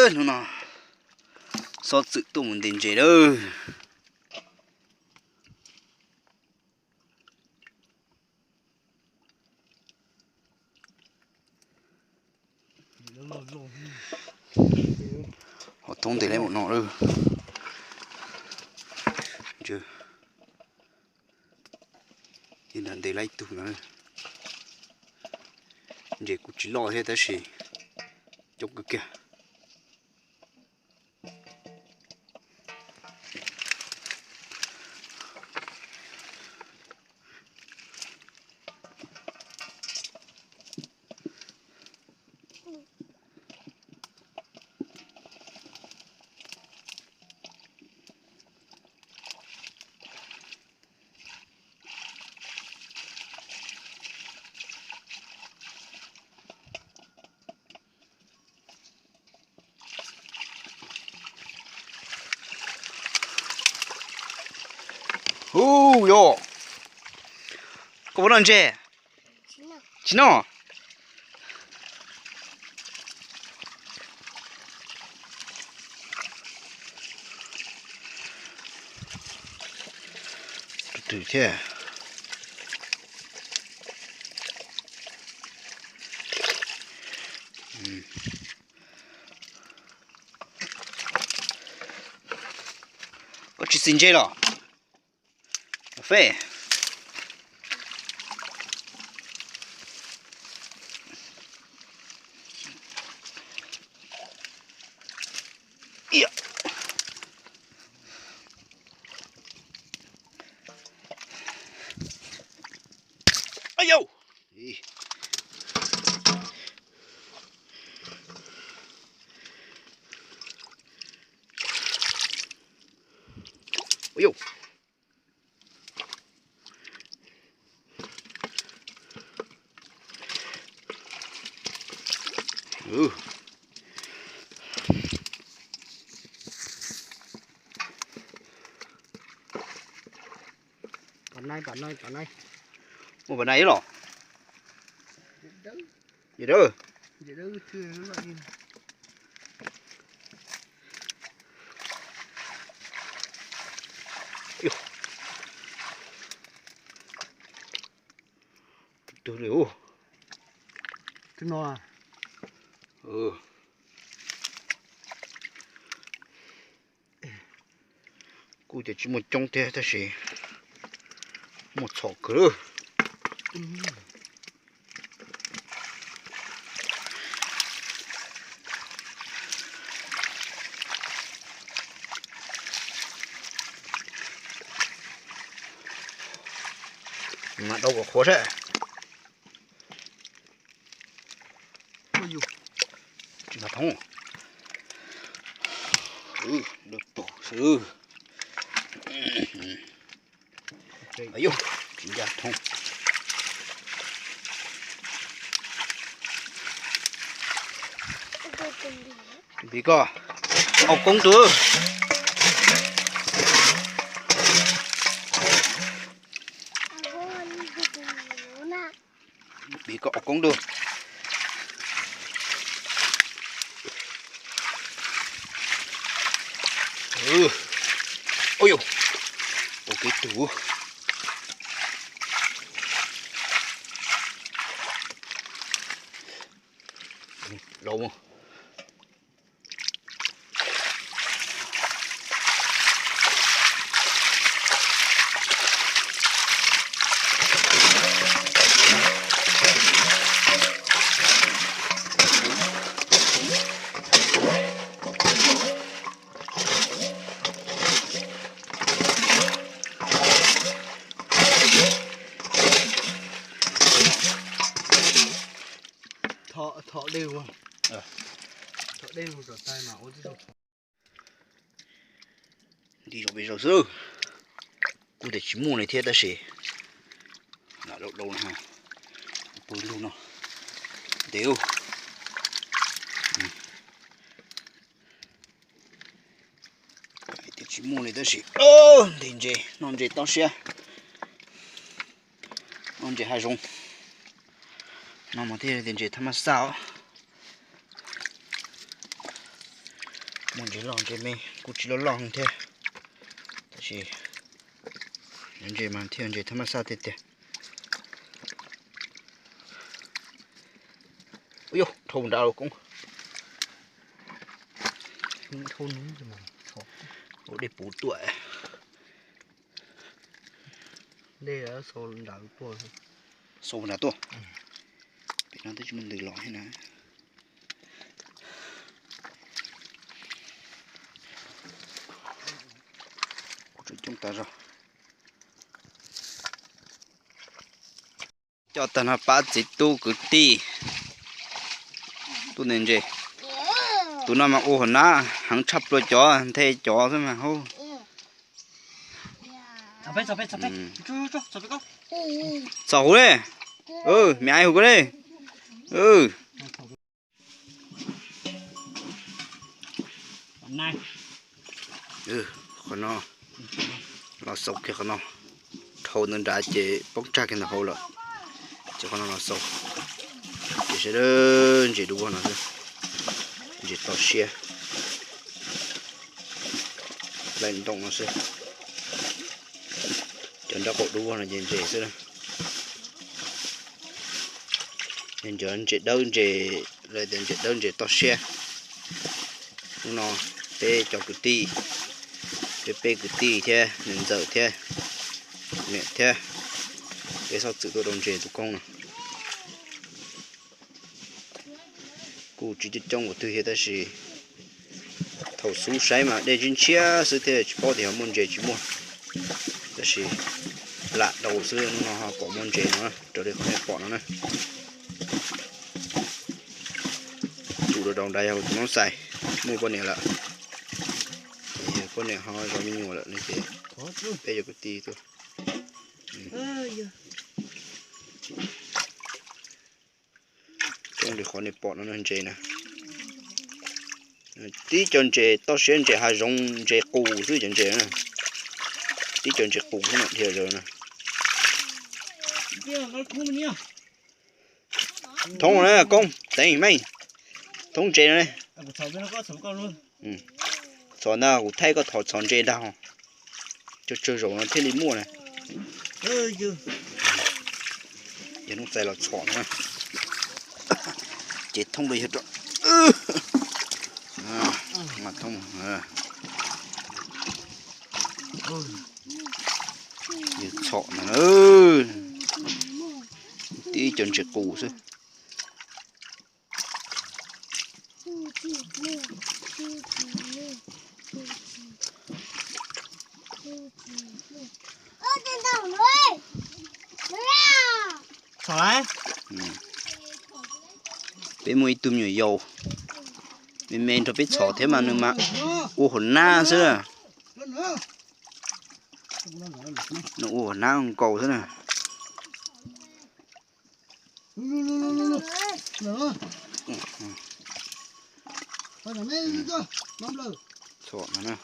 Hnub no xob txwm tuaj mus ntes ntses lawm. Ho thoob ntes laib mus no lawm. Ces nram ntes laib tug no. Ntses kuj tsis loj thiab tab sis coob kawg kiag. Hu yog, koj puas noj ntses? Tsis noj. Twm thiab. Koj tsis txiv ntses los? Fej. Muaj pas nai los? Tus li ub. Kuj tias tsis muaj coob thiab tab sis muaj txhom kawg. Mas dau kom qhuav seb. Tsis nkag thoob. Lub tug xwb. Yus, tsis nkag thoob. Piv koj, au koob tus. Piv koj au koob tus. Ua yus, tau kev tug. Laus mus. Thom dej, thom dej mus rau tais mas ua tib zoo. Nti zog pes zaws xwb. Kuj tias tsis muaj li thiab tab sis lam dau dau no, pw lug no ntev. Hais tias tsis muaj li tab sis nti ntses, noj ntses toj siab, noj ntses hav zoov. No mas thiaj tias ntses thab mab xaj os. Muaj ntses loj ntses me, kuj tsis loj loj thiab, tab sis ntses mas thiaj ntses thab mab xaj tiag tiag. Ua yus dhau nrad los koob. Ua dej puv tuaj. Dej xau nrad tuaj. Xau nrad tuaj. Pem no twb tsis muaj ntws los thiab na. Kuv tseem coob tas zog. Coj tag no pab txiv tub kwv tij tuaj ntes ntses. Tus no mas ua hauv nab heev tshaj plaws cov nthe cov xwb mas hauj. Txog hauv li. Me ai hauv ko li. Qhov no los xaus kiag qhov no, dhau ntawd nrad ces poob tsag kiag ntawm hauv lawm. Ces qhov no los xaus, ces sawv daws ntses dub vog no xwb, ntses toj siab, laim ntoo no xwb. Cov nraub qaum dub vog no ces ntses xwb na. Cov ntses dawb ntses, lawv tias ntses dawb ntses toj siab. Hnub no peb cov kwv tij, peb peb kwv tij thiab niam ntxawm thiab niam thiab, peb txhob txwm tuaj rau ntses tus koob no. Kuj tsis coob coob npaum twg thiab tab sis thaum xub saib mas dej ntshiab ntshiab xwb thiaj tsis paub tias ho muaj ntses tsis muaj. Tab sis lam rau xwb, hnub no ho pom muaj ntses no raws li qhov nej pom no na. Tsum rau nrad yog tus noob xais, muaj poj niam lawm, poj niam ho zov me nyuam lawm no ces peb cov kwv tij tuaj. Coob li qhov nej pom no ntses na. Tib co ntses toj siab ntses hav zoov ntses qus xwb cov ntses na. Tib co ntses qus xwb mam dhia zaws na. Thoob na koob teev meej, thoob ntses no. Txhom ntag, kuv thaij koj thov txhom ntses ntag. Tsawg tsawg zaus no thiaj li muaj na. Yog noob xais los txhom na. Ces thoob li yog rau, thoob, yog txhom na. Tib co ntses qus xwb. Peb muaj ib tug me nyuam yaus me me nrog peb txhom thiab mas nws mas ua hauv nab xwb. Nws ua hauv nab nkaus xwb na. Txhom no na.